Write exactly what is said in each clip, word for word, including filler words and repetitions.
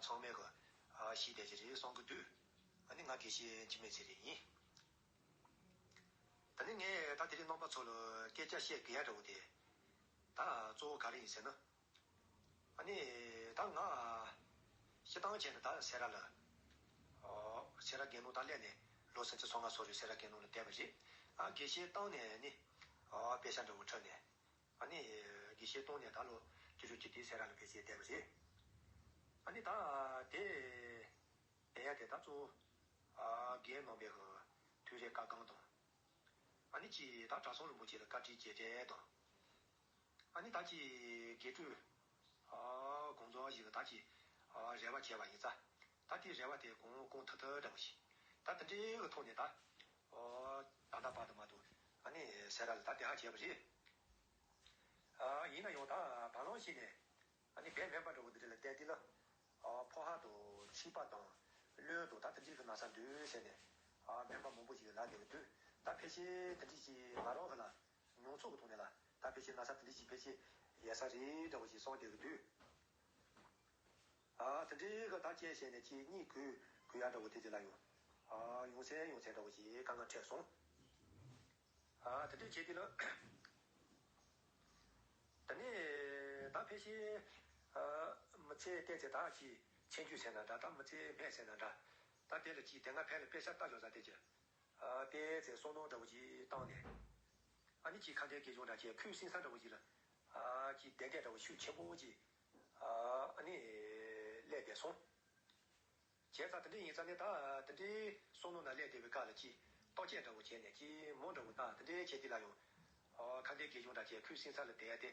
ཚང་མས་གི་ཨ་ཤེས་བསྡད་ཀྱི་རེད་བསམ་གི་འདུག་ཨ་ནི་ང་དགེ་བཤེས་འཆི་མེད་ཚེ་རིང་ཡིན། ད་ནི་ངས་ད་དེ་རིང་རྣམ་པ་ཚོ་ལ་སྐད་ཆ་བཤད་དགོས་ཡ་འདྲ་བོ་དེ་ད་གཙོ་བོ་ག་རེ་ཡིན་ཟེར་ན། ཨ་ནི་ད་ང་སྤྱིར་བཏང་བྱས་ན་ད་སེ་ར་ལ་ཨོ་སེ་ར་དགེ་ནོ་ད་སླེབས་ནས་ལོ་སུམ་ཅུ་སོ་ལྔ་སོ་རེ་སེ་ར་དགེ་ནོ་ལ་བསྡད་པ་རེད། ཨ་དགེ་བཤེས་བཏང་ནས་ནི་ཨོ་དཔེ་ཆ་འདྲ་བོ་ཁྲིད་ནས། ཨ་ནི་དགེ་བཤེས་བཏང་ནས་ད་ལོ་བཅུ་དྲུག་ཅུ་དེ་སེ་ར་ལ་ཕལ་ཆེར་བསྡད་པ་རེད། ཨ་ནི་ད་དེ་བསྡད་ཡ་དེ་ད་གཙོ་བོ་ཨ་རྒན་རྣམ་པའི་གི་ཐུགས་རེ་བཀའ་དགོངས་དང་། ཨ་ནི་ཅི་ད་གྲྭ་ཚང་རིན་པོ་ཆེ་ལ་བཀའ་དྲིན་རྗེས་དྲན་དང་། ཨ་ནི་ད་ཅི་དགེ་ཕྲུག་ཨ་དགོངས་རྫོགས་ཞིག་ད་ཅི་ཨ་རེ་བ་བྱས་པ་ཡིན་ཙང་། ད་དེ་རེ་བ་དེ་གོང་གོང་ཐུག་ཐུག་འདྲ་བོ་ཞིག་ད་དེ་འདྲའི་གི་ཐོག་ནས་ད་ཨོ་ད་ལྟ་བར་དུ་མ་གཏོགས་ཨ་ནི་སེ་ར་ལ་ད་དེ་ཧ་བྱས་པ་རེད། ཨ་ཡིན་ན་ཡང་ད་བར་ལམ་ཞིག་ནས་ཨ་ནི་བན་སྨན་པ་འདྲ་བོ་འདི་འདྲ་ལ་བསྡད་དུས་ལ་ཨ་ཕོ་ཧ་དང་མཁྲིས་པ་དང་གློན་དང་ད་དེ་འདྲའི་གི་ན་ཚ་འདུག་ཟེར་ནས་ཨ་སྨན་པ་མང་པོ་ཞིག་ལ་བསྡད་ཀྱི་འདུག་ད་ཕལ་ཆེར་དེ་འདྲའི་ཞིག་ང་རང་གི་ལ་མྱོང་ཚོར་གི་ཐོག་ནས་ལ་ད་ཕལ་ཆེར་ན་ཚ་དེ་འདྲའི་ཞིག་ཕལ་ཆེར་ཡལ་ས་རེད་འདྲ་བོ་ཞིག་བསམ་བསྡད་ཀྱི་འདུག་ཨ་དེ་འདྲའི་གི་ད་ཅི་བྱས་ནས་ཅི་གཉིད་ཁུག་ཁུག་ཡ་འདྲ་བོ་དེ་དེ་ལ་ཡང་ཨ་ཡོང་སེ་ཡོང་སེ་འདྲ་བོ་ཞིག་དཀའ་ངལ་འཕྲད་སོང་། ཨ་དེ་འདྲའི་བྱས་དེ་ལ་ད་ནི་ད་ཕལ་ཆེར་ཨ་མི་ཚེ་བལྟས་ཚེ་ད་ཅི་ཆེན་རྒྱུ་ཟེར་ན་འདྲ་ད་མི་ཚེ་སྨད་ཟེར་ན་འདྲ་ད་དེ་ལ་ཅི་དེ་སྔ་ཕན་ལ་དཔེ་ཆ་ལྟ་ཞོག་ས་དེ་ཅི་ཨ་བལྟས་ཚེ་བསམ་མནོ་འདྲ་བོ་ཅིག་བཏང་ནས་ཨ་ནི་ཅི་ཁ་འདོན་དགེ་སྦྱོང་འདྲ་ཅི་ཁུ་སིམ་ས་འདྲ་བོ་ཅིག་ལ་ཨ་ཅི་བདེ་སྐྱིད་འདྲ་བོ་ཤུགས་ཆེན་པོ་ཅིག་ཨ་ནི་སླེབས་བསྡད་སོང་། བྱས་ཙང་དེ་འདྲ་ཡིན་ཙང་ནི་ད་དེ་འདྲའི་བསམ་བློ་ནང་སླེབས་བསྡད་པའི་སྐབས་ལ་ཅིག་ལྟོ་ཆས་འདྲ་བོ་བྱས་ནས་ཅིག་མོ་འདྲ་བོ་བཏང་དེ་འདྲའི་བྱས་དེ་ལ་ཡང་ཨོ་ཁ་འདོན་དགེ་སྦྱོང་འདྲ་བྱས་ཁུ་སིམ་ས་ལ་བསྡད་ཡ་དེ་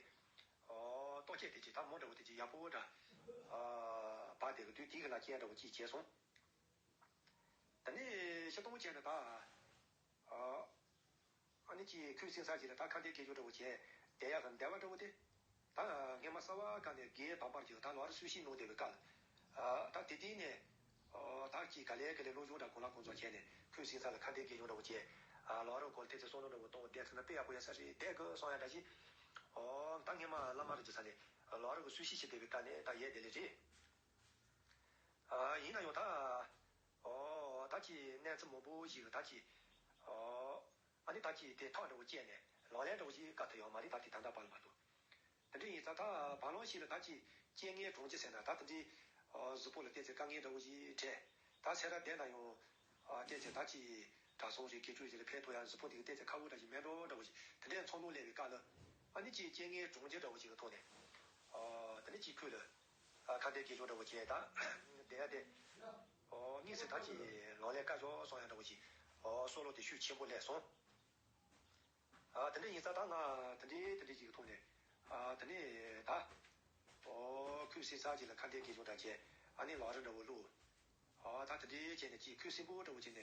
ཨོ་ལྟོ་ཆས་དེ་ཅིག་ད་མོ་འདྲ་བོ་དེ་ཅིག་ཡག་པོ་འདྲ་ཨ་བ་བསྡད་གི་དུས་དེ་གི་ལ་རྐྱེན་འདྲ་བོ་ཅིག་བྱས་སོང་། དེ་ནས་ཤི་སྟོང་བྱས་ན་ད་ཨོ། ཨ་ནི་ཅིག་ཁོས་སེམས་ས་ཅིག་ལ་ད་ཁ་འདོན་དགེ་སྦྱོར་འདྲ་བོ་བྱས་བསྡད་ཡག་གི་འདོད་པ་འདྲ་བོ་དེ། ད་སྔོན་མ་གསར་བ་ག་ནས་དགེ་དམ་པར་གྱི་ད་ལོ་རེ་གསོལ་ཞིག་གནང་བསྡད་པའི་སྐབས། ད་དེ་དུས་ནས་ད་ཅིག་ག་ལེ་ག་ལེ་སློབ་སྦྱོང་འདྲ་གང་ལ་གང་འཚམ་བྱས་ནས་ཁོས་སེམས་ས་ལ་ཁ་འདོན་དགེ་སྦྱོར་འདྲ་བོ་བྱས། ལོ་རེ་སྐོར་དེ་ཚོ་སོང་ནོ་འདྲ་བོ་གཏོང་བསྡད་ཚེ་ན་དཔེ་ཡག་པོ་ཡོད་ས་རེད་བསྡད་དགོས་སོང་ཡ་འདྲ་ཞིག་ད་སྔོན་མ་བླ་མ་རེ་རྒྱུ་ས་ནས་ལོ་རེ་གི་གསོལ་ཞིག་བྱེད་བསྡད་པའི་སྐབས་ནས་ད་ཡས་བསྡད་ལེ་རེད། ཡིན་ན་ཡང་ད། ཨོ། ད་ཅི་གནས་ཚུལ་མང་པོ་ཞིག་ད་ཅི། ཨོ། ཨ་ནི་ད་ཅི་དེ་ཐག་འདྲ་བོ་བཅད་ནས་ལག་ལེན་འདྲ་བོ་ཞིག་བཀའ་ཐུབ་ཡོད་མ་རེད་ད་དེ་ད་ལྟ་བར་ལ་མ་གཏོགས། དེ་འདྲ་ཡིན་ཙང་ད་བར་ལམ་ཞིག་ལ་ད་ཅི་རྐྱེན་ངན་གྲོང་ཁྱེར་ཟེར་ན་ད་དེ་འདྲའི་གཟུགས་པོ་ལ་བལྟས་ཚེ་དཀའ་ངལ་འདྲ་བོ་ཞིག་འཕྲད། ད་སེ་ར་བསྡད་ན་ཡང་བལྟས་ཚེ་ད་ཅི་གྲྭ་ཚང་རེད་དགེ་ཕྲུག་ཞིག་ལ་ཕན་ཐོགས་ཡ་གཟུགས་པོ་དེ་ག་བལྟས་ཚེ་ཁ་བོ་འདྲ་ཞིག་མེད་འགྲོ་འདྲ་བོ་ཞིག་དེ་འདྲའི་ཚོར་སྣང་སླེབས་པའི་སྐབས་ལ་ཨ་ནི་ཅི་རྐྱེན་ངན་གྲོང་ཁྱེར་འདྲ་བོ་ཞིག་གི་ཐོག་ནས་དེ་ནི་ཅི་ཁུལ་ལ། ཨ་ཁ་འདོན་དགེ་སྦྱོར་འདྲ་བོ་བྱས་ད་བསྡད་ཡ་དེ། ཨོ་དངོས་སུ་ད་ཅི་ལག་ལེན་བཀའ་ཞོག་སོང་ཡ་འདྲ་བོ་ཞིག་ཨོ་བསམ་བློ་དེ་ཤུགས་ཆེན་པོ་སླེབས་སོང་། ཨ་དེ་འདྲ་ཡིན་ཙང་ད་ང་དེ་འདྲའི་དེ་འདྲའི་ཞིག་གི་ཐོག་ནས་ཨ་དེ་ནས་ད་ཨོ་ཁུ་སིམ་ས་ཅིག་ལ་ཁ་འདོན་དགེ་སྦྱོར་འདྲ་བྱས་ཨ་ནི་ལག་རིས་འདྲ་བོ་བླུགས། ཨ་ད་དེ་འདྲའི་བྱས་ནས་ཅིག་ཁུ་སིམ་པོ་འདྲ་བོ་བྱས་ནས་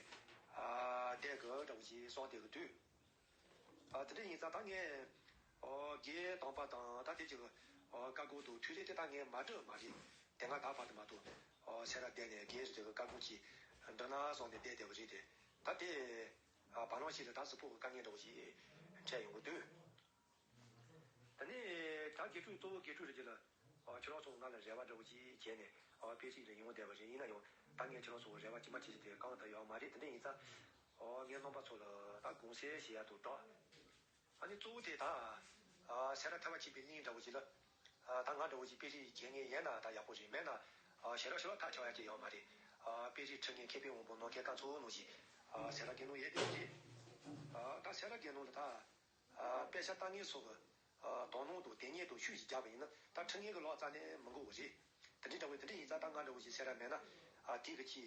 ཨ་བསྡད་དགོས་འདྲ་བོ་ཞིག་སོང་བསྡད་གི་དུས། ཨ་དེ་འདྲ་ཡིན་ཙང་ད་ངས་ཨོ་དགེ་དམ་པ་དང་ད་དེ་ཅིག་ཨོ་བཀའ་བསྒོ་དང་ཐུགས་རེ་དེ་ད་ངས་མ་འགྲུབ་མ་རེད། དེ་སྔ་ད་བར་དུ་མ་གཏོགས་ཨོ་སེ་ར་བསྡད་ནས་དགེ་རེ་གི་བཀའ་བསྒོ་ཅིག་འགྲུབ་ན་བསམ་ནས་བསྡད་བསྡད་པ་རེད་དེ། ད་དེ་ཨ་བར་ལམ་ཞིག་ལ་ད་གཟུགས་པོ་གི་དཀའ་ངལ་འདྲ་བོ་ཞིག་འཕྲད་ཡོང་གི་འདུག་ད་ནི་ད་དགེ་ཕྲུག་གཙོ་བོ་དགེ་ཕྲུག་རེ་གི་ལ་ཨོ་ཁྱེད་རང་ཚོ་ང་ལ་རེ་བ་འདྲ་བོ་ཅིག་བྱས་ནས་ཨོ་དཔེ་ཁྲིད་ལ་ཡོང་བསྡད་པ་རེད། ཡིན་ན་ཡང་ད་ངས་ཁྱེད་རང་ཚོ་རེ་བ་ཇི་མ་ཇི་བཞིན་དེ་བསྐང་ཐུབ་ཡོད་མ་རེད། དེ་འདྲ་ཡིན་ཙང་ཨོ་ངའི་རྣམ་པ་ཚོ་ལ་ད་དགོངས་སེལ་བྱེད་ཡ་དང་སྦྲགས། ཨ་ནི་གཙོ་བོ་དེ་ད་ཨ་སེ་ར་ཐར་པ་ཆེན་པོའི་གླིང་འདྲ་བོ་ཅིག་ལ་ཨ་ད་ང་འདྲ་བོ་ཅིག་དཔེ་ཁྲིད་བྱེད་མཁན་ཡོད་ན་ད་ཡག་པོ་རེད། མེད་ན་ཨ་ཞེ་དྲག་ཞེ་དྲག་ཐག་ཆོད་ཡ་ཅིག་ཡོད་མ་རེད། ཨ་དཔེ་ཁྲིད་ཁྲིད་མཁན་མཁས་པའི་དབང་པོ་ནམ་མཁའི་སྐར་མཚོ་ནང་བཞིན་ཨ་སེ་ར་དགེ་ནོ་ཡོད་བསྡད་པ་རེད། ཨ་ད་སེ་ར་དགེ་ནོ་ལ་ད། ཨ་དཔེ་ཆ་ལྟ་མཁན་ཚོ་གི་ཨ་དོ་སྣང་དང་དེ་ཉིད་དང་ཤུགས་ཀྱིས་རྒྱབ་པ་ཡིན་ན་ད་ཁྲིད་མཁན་གྱི་ལག་རྩལ་ནི་མི་འགོར་བ་རེད། དེ་འདྲའི་འདྲ་བོ་དེ་འདྲ་ཡིན་ཙང་ད་ང་འདྲ་བོ་ཞིག་སེ་ར་མེད་ན་ཨ་དེ་གི་ཅི།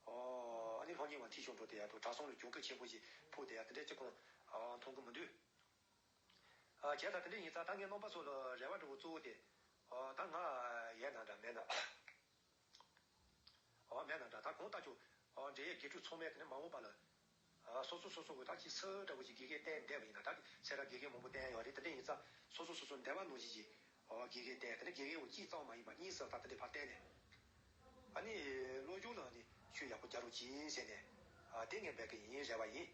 ཨོ་ཨ་ནི་སློབ་གཉེར་བ་འཐུས་ཤོར་འགྲོ་དེ་ཡ་དང་གྲྭ་ཚང་ལ་གྱོང་གུན་ཆེན་པོ་ཞིག་ཕོག་དེ་ཡ་དེ་འདྲ་ཅི་གང་ཨ་མཐོང་གི་མི་འདུག་ཨ་བྱས་ཙང་དེ་འདྲ་ཡིན་ཙང་ད་ངའི་རྣམ་པ་ཚོ་ལ་རེ་བ་འདྲ་བོ་གཙོ་བོ་དེ་ཨ་ད་ང་ཡོད་ན་འདྲ་མེད་ན། ཨོ་མེད་ན་འདྲ་ད་གང་ལྟར་ཀྱང་ཨོ་འབྲེལ་ཡོད་དགེ་ཕྲུག་ཚང་མས་དེ་ནས་མ་འོངས་པ་ལ་ཨ་སོ་སོ་སོ་སོ་གི་ད་ཅི་སུ་འདྲ་བོ་ཅིག་དགེ་རྒན་བསྟེན་བསྡད་པ་ཡིན་ན་ད་སེ་ར་དགེ་རྒན་མང་པོ་བསྟེན་ཡོད་རེད། དེ་འདྲ་ཡིན་ཙང་སོ་སོ་སོ་སོ་འདོད་པ་ནང་བཞིན་གྱི་ཨོ་དགེ་རྒན་བསྟེན་དེ་ནས་དགེ་རྒན་འོ་གཅིག་ཙམ་མ་ཡིན་པ་གཉིས་སུ་ད་དེ་འདྲ་ཕར་བསྟེན་ནས་ཨ་ནི་སློབ་སྦྱོང་ལ་ནི་ཤུགས་ཡག་པོ་རྒྱག་རོགས་གྱིས་ཟེར་ནས་ཨ་དེ་ངས་འབད་གི་ཡིན་རེ་བ་ཡིན།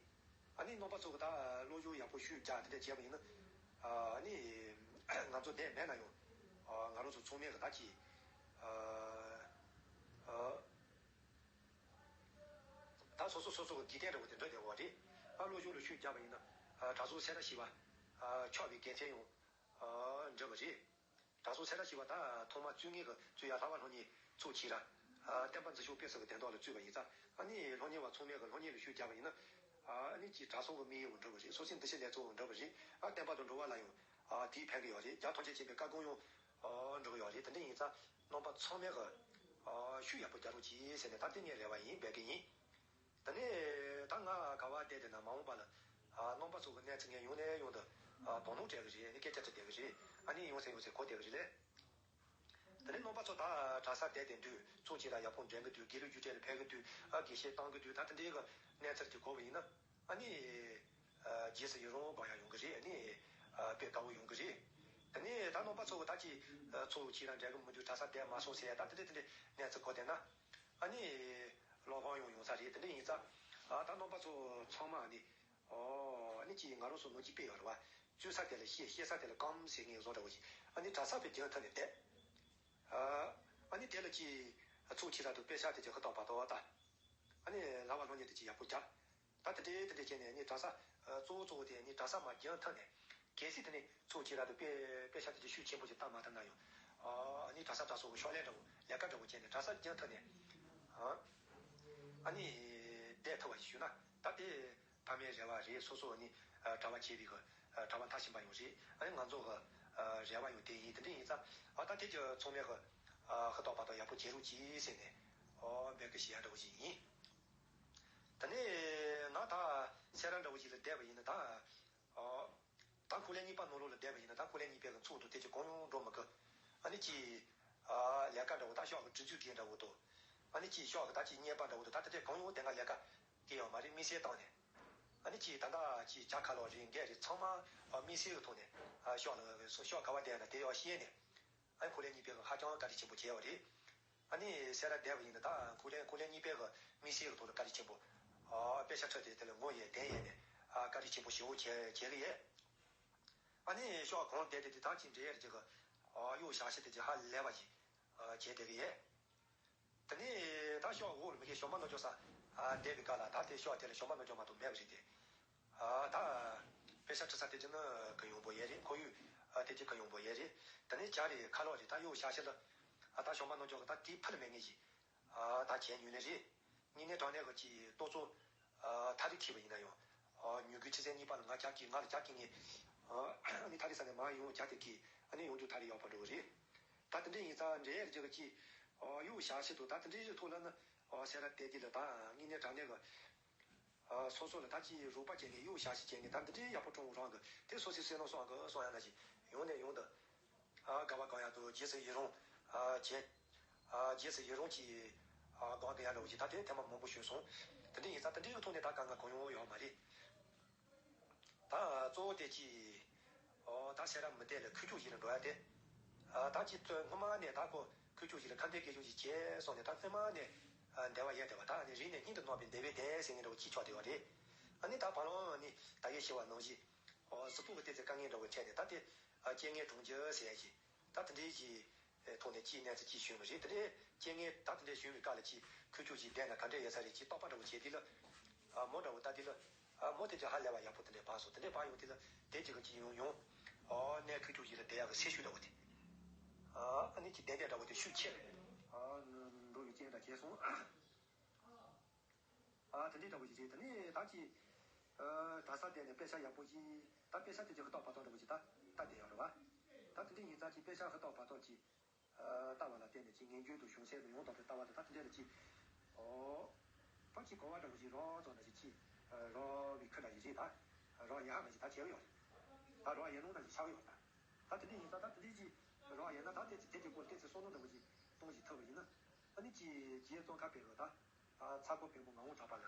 ཨ་ནི་རྣམ་པ་ཚོ་གི་ད་བློ་སྦྱོང་ཡག་པོ་ཤུགས་རྒྱག་དེ་འདྲ་བྱས་པ་ཡིན་ན། ཨ་ནི་ང་ཚོ་བསྡད་མེད་ན་ཡང་ང་རང་ཚོ་ཚང་མས་གི་ད་ཅི། སོ་སོ་སོ་སོ་གི་དགེ་ལྡན་འདྲ་བོ་དེ་འགྲོ་བསྡད་པ་རེད། ཨ་བློ་སྦྱོང་ལ་ཤུགས་བརྒྱབ་པ་ཡིན་ན། ཨ་དྲང་སྲོང་སེ་ར་བྱེས་པ། ཨ་ཆགས་པའི་དགེ་མཚན་ཡང་། ཨ་འགྲུབ་པ་རེད། དྲང་སྲོང་སེ་ར་བྱེས་པ་ད་ཐོག་མ་བཙུན་ངེད་ཀྱི་བཙུན་ཡར་ལྷ་བ་སློབ་གཉེར་ཚོགས་ཆེ་ར། ཨ་བསྟན་པ་འཛིན་སྐྱོང་སྤེལ་གསུམ་གྱི་དོན་དག་ལ་བཙུན་པ་ཡིན་ཙང་། ཨ་ནི་སློབ་གཉེར་བ་ཚང་མས་ཀྱི་སློབ་གཉེར་ལ་ཤུགས་བརྒྱབ་པ་ཡིན་ན། ཨ་ནི་ཅིག་དྲང་སྲོང་གི་དམིགས་ཡུལ་འགྲུབ་པ་རེད། སོ་སོའི་འདུ་ཤེས་ལེགས་ཚོགས་འགྲུབ་པ་རེད། ཨ་བསྟན་པ་དང་འགྲོ་བ་ལ་ཡང་ཨ་དེས་ཕན་གྱི་ཡོད་རེད། རྒྱ་ཐམས་ཅད་མཁྱེན་པའི་བཀའ་དགོངས་ཡང་ཨ་འགྲུབ་ཀྱི་ཡོད་རེད། དེ་འདྲ་ཡིན་ཙང་རྣམ་པ་ཚང་མས་ཀྱི་ཨ་ཤུགས་ཡག་པོ་རྒྱག་རོགས་གྱིས་ཟེར་ནས་ད་དེ་ངའི་རེ་བ་ཡིན། འབད་གི་ཡིན། དེ་ནས་ད་ང་ག་བ་བསྡད་དེ་ན་མ་འོངས་པ་ལ་ཨ་རྣམ་པ་ཚོ་གི་གནས་ཚུལ་ངས་ཡང་ནས་ཡང་དུ་ཨ་དོ་སྣང་སྤྲད་གི་རེད། ཨ་ནི་སྐད་ཆ་དྲི་བསྡད་གི་རེད། ཨ་ནི་ཡང་སེ་ཡང་སེ་གོ་བསྡད་གི་རེད་ལེ། དེ་ནས་རྣམ་པ་ཚོ་ད་གྲྭ་ས་བསྡད་དེ་འདུག་ཚོགས་ཆེ་ལ་ཡག་པོ་འགྲན་གི་འདུག་དགེ་ལུགས་རྒྱུགས་སྤྲོད་ལ་ཕེབས་གི་འདུག་ཨ་དགེ་བཤེས་བཏང་གི་འདུག་ད་དེ་འདྲའི་གི་གནས་ཚུལ་དེ་གོ་བ་ཡིན་ན། ཨ་ནི་ཨ་རྗེས་སུ་ཡི་རང་དགོངས་ཡག་ཡོང་གི་རེད། ཨ་ནི་ཨ་དཔེ་དགའ་བོ་ཡོང་གི་རེད། དེ་ནས་ད་རྣམ་པ་ཚོ་གི་ད་ཅི་ཨ་ཚོགས་ཆེ་ལ་འགྲན་གི་མི་འདུག་གྲྭ་ས་བསྡད་མ་སོང་ཟེར་ཡ་ད་དེ་འདྲའི་དེ་འདྲའི་གནས་ཚུལ་གོ་བསྡད་ན། ཨ་ནི་བློ་ཕམ་ཡང་ཡོང་ས་རེད། དེ་འདྲ་ཡིན་ཙང་ཨ་ད་རྣམ་པ་ཚོ་ཚང་མ་ཨ་ནི། ཨོ། ཨ་ནི་ཅིག་ང་རང་ཚོ་ནོར་གྱིས་དཔེ་ཡོད་རེད་བ། བཙུན་ས་དེ་ལ་བཤད། བཤད་ས་དེ་ལ་སྐམ་ཟེར་མཁན་བཟོ་འདྲ་བོ་ཞིག་ཨ་ནི་གྲྭ་ས་དཔེ་རྒྱུན་མཐུད་ནས་བསྡད། ཨ་ནི་དེ་ལ་ཅིག་ཚོགས་ཆེ་ར་དུ་དཔེ་ཆ་དེ་ཅིག་ཧུར་ཐག་བར་དུ་བ་ད། ཨ་ནི་ལྷ་བ་སློབ་གཉེར་དེ་ཅིག་ཡག་པོ་རྒྱག་ད་དེ་འདྲའི་དེ་འདྲའི་བྱས་ནས་ཨ་ནི་གྲྭ་ས་གཙོ་བོ་གཙོ་བོ་དེ་ཨ་ནི་གྲྭ་ས་མ་རྒྱུན་མཐུད་ནས། གལ་སྲིད་དེ་ནི་ཚོགས་ཆེ་ར་དུ་དཔེ་དཔེ་ཆ་དེ་ཅིག་ཤུགས་ཆེན་པོ་ཞིག་བཏང་མ་ཐུབ་ན་ཡང་། ཨ་ནི་གྲྭ་ས་གྲྭ་ཚོ་གི་ཕྱག་ལས་འདྲ་བོ་ལས་ཀ་འདྲ་བོ་བྱས་ནས་གྲྭ་ས་རྒྱུན་མཐུད་ནས། ཨ་ནི་བསྡད་ཐུབ་པ་ཞིག་ཞུས་ན་ད་དེ་ཕ་མའི་རེ་བ་རེད། སོ་སོ་ནི་གྲྭ་པ་བྱས་པའི་གི་གྲྭ་པ་མཐར་ཕྱིན་པ་ཡང་རེད། ཨ་ནི་ང་ཚོ་གི་རེ་བ་ཡང་དེ་ཡིན། དེ་འདྲ་ཡིན་ཙང་ཨ་ད་དེ་ཅིག་ཚང་མས་གི་ཧུར་ཐག་བར་ཐག་ཡག་པོ་བྱེད་རོགས་གྱིས་ཟེར་ནས་འབོད་སྐུལ་ཞུ་ཡ་འདྲ་བོ་ཞིག་ཡིན། དེ་ནས་ང་ད་སེ་ར་འདྲ་བོ་ཞིག་ལ་བསྡད་པ་ཡིན་ན་ད། ཨོ། ད་འཁོར་ལོ་གཉིས་པ་ནང་ལོགས་ལ་བསྡད་པ་ཡིན་ན་ད་འཁོར་ལོ་གཉིས་པའི་གི་ཚོགས་དང་དེ་ཅིག་གང་ཡང་འགྲོ་མི་དགོས། ཨ་ནི་ཅིག་ཨ་ལས་ཀ་འདྲ་བོ་ད་ཤག་གི་སྒྲིག་འཛུགས་དེ་འདྲ་བོ་དང་། ཨ་ནི་ཅིག་ཤག་གི་ད་ཅིག་གཉེར་པ་འདྲ་བོ་དང་ད་དེ་འདྲ་གང་ཡང་དེ་སྔ་ལས་ཀ་དེ་ཡང་མ་རེད། དམིགས་བསལ་བཏང་ནས། ཨ་ནི་ཅིག་ད་ལྟ་ཅིག་བྱ་ཁ་ལོ་རེད་འགས་རེད། ཚང་མ་ཨ་དམིགས་བསལ་གི་ཐོག་ནས་ཨ་ཤག་ལ་ཤག་ག་བ་བསྡད་ན་དེ་ཡང་ཤེས་ནས། ཨ་ནི་འཁོར་ལོ་གཉིས་པའི་གི་ཧ་ཅང་བཀའ་དྲིན་ཆེན་པོ་བྱས་པ་རེད། ཨ་ནི་སེ་ར་བསྡད་པ་ཡིན་ན་ད་འཁོར་ལོ་འཁོར་ལོ་གཉིས་པའི་གི་དམིགས་བསལ་གི་ཐོག་ལ་བཀའ་དྲིན་ཆེན་པོ། ཨ་དཔེ་ཆ་ཁྲིད་དེ་དེ་ལ་ངོ་ཡས་གདན་ཡས་ནས་ཨ་བཀའ་དྲིན་ཆེན་པོ་ཞེ་པོ་བྱས་བྱས་གི་ཡོད། ཨ་ནི་ཤག་གང་བསྡད་དེ་དེ་ཐང་ཅིག་འདྲེ་ཡས་ཀྱི་གི་ཨ་གཡོག་བཞག་ཤེས་དེ་ཅིག་ཧ་ལས་པ་ཅིག་ཨ་བྱས་བསྡད་གི་ཡོད། དེ་ནས་ད་ཤག་འོག་ལ་མི་གི་ཞོ་མ་ནོར་འཇོག་ས་ཨ་བསྡད་པའི་སྐབས་ལ་ད་དེ་ཤག་དེ་ལ་ཞོ་མ་ནོར་འཇོག་མ་གཏོགས་མེད་པ་རེད་དེ། ཨ་ད་དཔེ་ཆ་ཁྲིད་ས་དེ་ཅིག་ནི་གི་ཡོང་པོ་ཡས་རེད། ཁོར་ཡུག་ཨ་དེ་ཅིག་གི་ཡོང་པོ་ཡས་རེད། དེ་ནས་བྱ་རེད། ཁ་ལོག་རེད། ད་གཡོག་བཞག་ཤེས་ལ་ཨ་ད་ཞོ་མ་ནོར་འཇོག་གི་ད་དེ་ཕུལ་མེད་ངེས་ཀྱི་ཨ་ད་བྱས་ཉུལ་ནི་རེད། དངོས་གནས་དྲང་གནས་གི་ཅིག་ལྟོ་ཚོ་ཨ་ཐ་རིག་ཁེལ་བ་ཡིན་ན་ཡང་ཨ་ཉུལ་གི་ཁྲི་ཚན་གཉིས་པ་ལ་ང་རྒྱབ་ཀྱི་ང་ལ་རྒྱབ་ཀྱི་ངས་ཨ་ནི་ཐ་རིག་ས་ནས་མ་ཡོང་རྒྱ་དེ་གི་ཨ་ནི་ཡོང་རྒྱུ་ཐ་རིག་ཡག་པོ་འགྲོ་གི་རེད། ད་དེ་འདྲ་ཡིན་ཙང་འདྲེ་ཡས་རྒྱ་གི་ཅིག་ཨ་གཡོག་བཞག་ཤེས་དུ་ད་དེ་འདྲའི་ཐོག་ལ་ནི་ཨ་སེ་ར་བསྡད་དེ་ལ་ད་དངོས་གནས་དྲང་གནས་གི་ཨ་སོ་སོ་ལ་ད་ཅི་རོགས་པ་བྱས་ནས་གཡོག་བཞག་ཞིག་བྱས་ནས་ད་འདི་འདྲའི་ཡག་པོ་བཀྲོངས་རང་གི་དེ་སོ་སོའི་བསོད་ནམས་སོང་གི་སོང་ཡ་ན་ཞིག་ཡོང་ནས་ཡོང་དུ། ཨ་དགའ་བ་གང་ཡག་ཏུ་རྗེས་སུ་ཡི་རང་ཨ་བྱས། ཨ་རྗེས་སུ་ཡི་རང་གྱིས་ཨ་སྒང་དུ་ཡར་འགྲོ་བ་ཞིག་ད་དེ་ཐེངས་མ་མང་པོ་བྱུང་སོང་། དེ་འདྲ་ཡིན་ཙང་དེ་འདྲའི་གི་ཐོག་ནས་ད་དཀའ་ངལ་གང་ཡོང་ཡོད་མ་རེད། ད་གཙོ་བོ་དེ་ཅི། ཨོ་ད་སེ་ར་མི་བསྡད་ལ་ཁུག་ཀྱོག་ཞིག་ལ་འགྲོ་ཡ་དེ། ཨ་ད་ཅི་སྔོན་མ་ནས་ད་ཁོ་ཁུག་ཀྱོག་ཞིག་ལ་ཁ་འདོན་སྐད་ཤུགས་ཤིག་བྱས་སོང་ནས་ད་སྔོན་མ་ནས་ཨ་འདས་པ་ཡལ་བསྡད་པ་ད་ནི་རིང་ནས་སྙིང་དུ་བརྣག་པའི་འདས་པའི་བསྡད་ཟེར་མཁན་འདྲ་བོ་ཅིག་ཆགས་བསྡད་ཡོད་རེད། ཨ་ནི་ད་བར་ལོང་ནི་ད་ཡོད་ཤེས་པ་ནང་བཞིན། ཨོ་གཟུགས་པོ་གི་ཏོག་ཙམ་དཀའ་ངལ་འདྲ་བོ་འཕྲད་ནས་ད་དེ་ཨ་རྐྱེན་ངན་གྲོངས་རྒྱུ་ཟེར་ཡ་ཞིག་ད་དེ་འདྲའི་ཞིག་ཐོག་ནས་ཅིག་གནས་ཚུལ་ཅིག་བྱུང་བ་རེད། དེ་འདྲའི་རྐྱེན་ངན་ད་དེ་འདྲའི་བྱུང་བའི་སྐབས་ལ་ཅིག་ཁུག་ཀྱོག་ཅིག་བསྡད་ན་ག་འདྲ་ཡོད་ས་རེད་ཅིག་རྟོག་པ་འདྲ་བོ་བྱས་དུས་ལ། ཨ་མོ་འདྲ་བོ་ལྟ་དུས་ལ། ཨ་མོ་དེ་ཅིག་ཧ་ལས་པ་ཡག་པོ་དེ་འདྲའི་བབས་སོང་། དེ་འདྲའི་བབས་ཡོང་དུས་ལ་དེ་ཅིག་གི་ཅིག་ཡོང་ཡོང་། ཨ་གནས་ཁུག་ཀྱོག་ཅིག་ལ་བསྡད་ཡག་གི་སེམས་ཤུགས་འདྲ་བོ་དེ། ཨ་ཨ་ནི་ཅིག་བདེ་བདེ་འདྲ་བོ་དེ་ཤུགས་ཆེ་རེད། ཨ་འགྲོ་བའི་རྐྱེན་འདྲ་བྱས་སོང་། ཨ་དེ་འདྲའི་འདྲ་བོ་ཞིག་རེད། དེ་ནས་ད་ཅིག་ཨ་གྲྭ་ས་བསྡད་ནས་དཔེ་ཆ་ཡག་པོ་ཞིག་ད་དཔེ་ཆ་དེ་ཅིག་ཧུར་ཐག་བར་ཐག་འདྲ་བོ་ཞིག་ད་ལྟ་བསྡད་ཡོད་རེད་བ། ད་དེ་འདྲའི་ཡིན་ཙང་ཅིག་དཔེ་ཆ་ཧུར་ཐག་བར་ཐག་ཅིག་ཨ་ལྟ་བ་ལ་བརྟེན་ནས་ཅིག་ངེས་འབྱུང་དང་གཞུང་ཆེན་དུ་ཡང་དག་པའི་ལྟ་བ་དང་ད་དེ་འདྲའི་ལ་ཅིག་ཨོ་ཕ་ཅིག་གོ་བ་འདྲ་བོ་ཞིག་རོགས་ཙམ་འདྲ་ཞིག་ཅིག་རོགས་བའི་ཁུལ་འདྲ་ཞིག་རེད། ད་རོགས་ཡག་འདྲ་ཞིག་ད་བྱས་ཡོད་རེད། ད་རོགས་ཡག་ནོ་འདྲ་ཞིག་ཆགས་ཡོད་རེད། ད་དེ་འདྲའི་ཡིན་ཙང་ད་དེ་འདྲའི་ཅིག་རོགས་ཡག་ན་ད་དེ་ཅིག་དེ་ཅིག་སྐོར་ཏོག་ཙམ་བསམ་བློ་འདྲ་བོ་ཞིག་གཏོང་ཞིག་ཐུབ་པ་ཡིན་ན། ཨ་ནི་ཅིག་རྗེ་ཙོང་ཁ་པའི་རོ་ད། ཨ་ཚ་ཁོ་བོན་པོ་ངག་དབང་གྲགས་པ་ལ།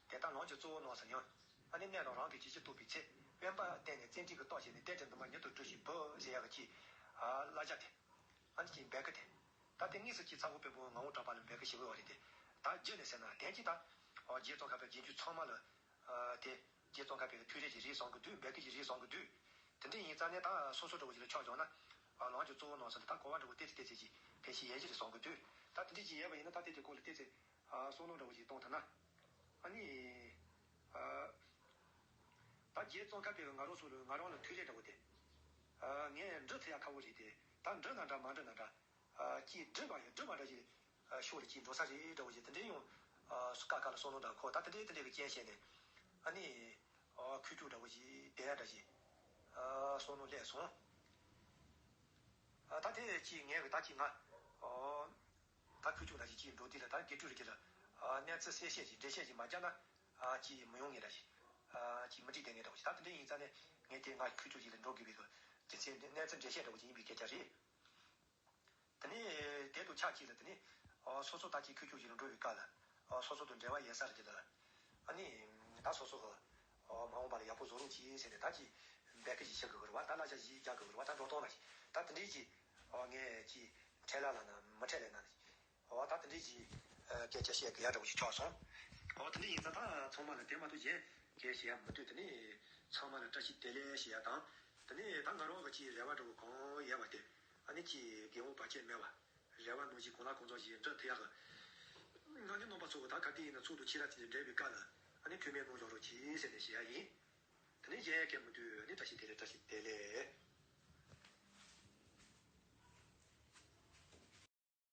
དེ་ལྟར་ལམ་གྱི་གཙོ་བོ་རྣམས་སུ་ཉོན། ཨ་ནི་གནས་དང་རང་གི་བྱིན་གྱིས་རྟོགས་པའི་ཚེ། དབེན་པ་བསྟེན་ནས་བརྩོན་འགྲུས་ཀྱི་རྟོགས་བྱས་ནས་བདེ་གི་འདུན་མ་མྱུར་དུ་སྒྲུབས་ཤིག་བུ་ཟེར་ཡག་གི་ཅིག་ཨ་བསླབ་བྱ་དེ། ཨ་ནི་ཅིག་འབད་གི་དེ། ད་དེ་དངོས་སུ་ཅིག་ཚ་ཁོ་བོན་པོ་ངག་དབང་གྲགས་པ་ལ་འབད་གི་ཞིག་ཡོད་རེད་དེ། ད་རྒྱུ་ནས་ཟེར་ན་དེང་ཅིག་ད། ཨོ་རྗེ་ཙོང་ཁ་པའི་རྗེས་འཇུག་ཚང་མ་ལ། ཨ་དེ། རྗེ་ཙོང་ཁ་པའི་ཐུགས་རེ་ཅིག་རེད་བསམ་གི་འདུག་འབད་གི་ཅིག་རེད་བསམ་གི་འདུག་དེ་འདྲ་ཡིན་ཙང་ནས་ད་སོ་སོ་འདྲ་བོ་ཅིག་ལ་ཕྱག་བརྐྱངས་ན། ཨ་ལམ་གྱི་གཙོ་བོ་རྣམས་སུ་ད་གོ་བ་འདྲ་བོ་ཏོག་ཙམ་ཏོག་ཙམ་ཅིག་ཕན་ཤེས་ཡོད་ཀྱི་རེད་བསམ་གི་འདུག་ད་དེ་འདྲ་ཅིག་ཡོད་པ་ཡིན་ན་ད་དེ་དེ་སྐོར་ལ་ཏོག་ཙམ་ཨ་བསམ་བློ་འདྲ་བོ་ཅིག་གཏོང་ཐུབ་ན། ཨ་ནི། ཨ། ད་རྗེ་ཙོང་ཁ་པས་ང་རང་ཚོ་ལ་ང་རང་ལ་ཐུགས་རྗེ་འདྲ་བོ་དེ། ཨ། ངས་འབྲི་ཐུབ་ཡ་ཁག་པོ་རེད་དེ། ད་འབྲི་ན་འདྲ་མ་འབྲི་ན་འདྲ། ཨ། ཅིག་འབྲི་བ་ཡང་འབྲི་མ་འདྲ་ཞིག་ཨ། ཤོག་ལ་ཅིག་འགྲོ་ས་རེད་འདྲ་བོ་ཞིག་དེ་འདྲའི་ཡང་། ཨ། སྐབས་ཁ་ལ་བསམ་བློ་འདྲ་འཁོར། ད་དེ་འདྲའི་དེ་འདྲའི་གི་རྐྱེན་བྱས་ནས། ཨ་ནི། ཨ། ཁུག་ཀྱོག་འདྲ་བོ་ཞིག་བསྡད་ཡ་འདྲ་ཞིག་ཨ། བསམ་བློ་སླེབས་སོང་། ཨ། ད་དེ་ཅིག་ངས་གི་ད་ཅིག་ང་། ཨ། ད་ཁུག་ཀྱོག་འདྲ་ཞིག་ཅིག་འགྲོ་དུས་ལ་ད་དགེ་ཕྲུག་རེ་གི་ལ། ཨ། གནས་ཚུལ་གསལ་བཤད་ཅིག་འགྲེལ་བཤད་ཅིག་མ་རྒྱག་ན། ཨ། ཅིག་མི་ཡོང་ངེས་འདྲ་ཞིག་ཨ། ཅིག་མི་འགྲིག་བསྡད་ངེས་འདྲ་བོ་ཞིག་ད་དེ་འདྲ་ཡིན་ཙང་ནས་ངས་དེ་ང་ཁུག་ཀྱོག་ཅིག་ལ་འགྲོ་དགོས་པའི་གི་རྒྱུ་མཚན་དེ་གནས་ཚུལ་འགྲེལ་བཤད་འདྲ་བོ་ཅིག་ཡིན་པའི་སྐད་ཆ་རེད། དེ་ནས་དེ་དང་ཆབས་ཅིག་ལ་དེ་ནས། ཨ། སོ་སོ་ད་ཅིག་ཁུག་ཀྱོག་ཅིག་ལ་འགྲོ་བའི་སྐབས་ལ། ཨ། སོ་སོ་དང་འབྲེལ་བ་ཡོད་ས་རེད་དེ་ལ། ཨ་ནི། ད་སོ་སོ་གི། ཨ། མ་འོངས་པ་ལ་ཡག་པོ་བཟོ་རོགས་གྱིས་ཟེར་ནས་ད་ཅིག་འབོད་སྐུལ་ཞིག་བྱེད་དགོས་ཀྱི་རེད་བ། ད་གླ་ཆ་ཞིག་རྒྱག་དགོས་ཀྱི་རེད་བ། ད་འགྲོ་སྟངས་ལ་ཞིག་ད་དེ་འདྲའི་ཅིག་ཨ། ངས་ཅིག་འཕྲད་ལ་ལ་ན་མི་འཕྲད་ལ་ན། ཨོ། ད་དེ་འདྲའི་ཅིག་ཨ། སྐད་ཆ་བཤད་དགོས་ཡ་འདྲ་བོ་ཞིག་ཆགས་སོང་། ཨོ། དེ་འདྲ་ཡིན་ཙང་ད་ཚང་མ་ལ་དེ་མ་གཏོགས་གཞན་གང་ཡང་བཤད་ཡ་མི་འདུག་དེ་ནས་ཚང་མ་ལ་བཀྲ་ཤིས་བདེ་ལེགས་ཞུ་ཡ་དང་། དེ་ནས་ད་ང་རང་གི་ཅིག་རེ་བ་འདྲ་བོ་གང་ཡོད་པ་དེ། ཨ་ནི་ཅིག་རྒན་པོ་བར་ཆད་མེད་པ། རེ་བ་ནང་བཞིན་གང་ལ་གང་འཚམ་ཞིག་འགྲུབ་ཐུབ་ཡ་གི། ང་ནི་རྣམ་པ་ཚོ་གི་ད་ག་དུས་ཡིན་ན་ཚོགས་འདུ་ཆེ་ར་ཆེ་འདྲ་འབྲེལ་བའི་སྐབས་ལ། ཨ་ནི་ཐུགས་སྨོན་གནང་བཞག་རོགས་གྱིས་ཟེར་ནས་ཞུ་ཡ་ཡིན། དེ་ནས་གཞན་གང་ཡང་མི་འདུག་ཨ་ནི་བཀྲ་ཤིས་བདེ་ལེགས། བཀྲ་ཤིས་བདེ་ལེགས།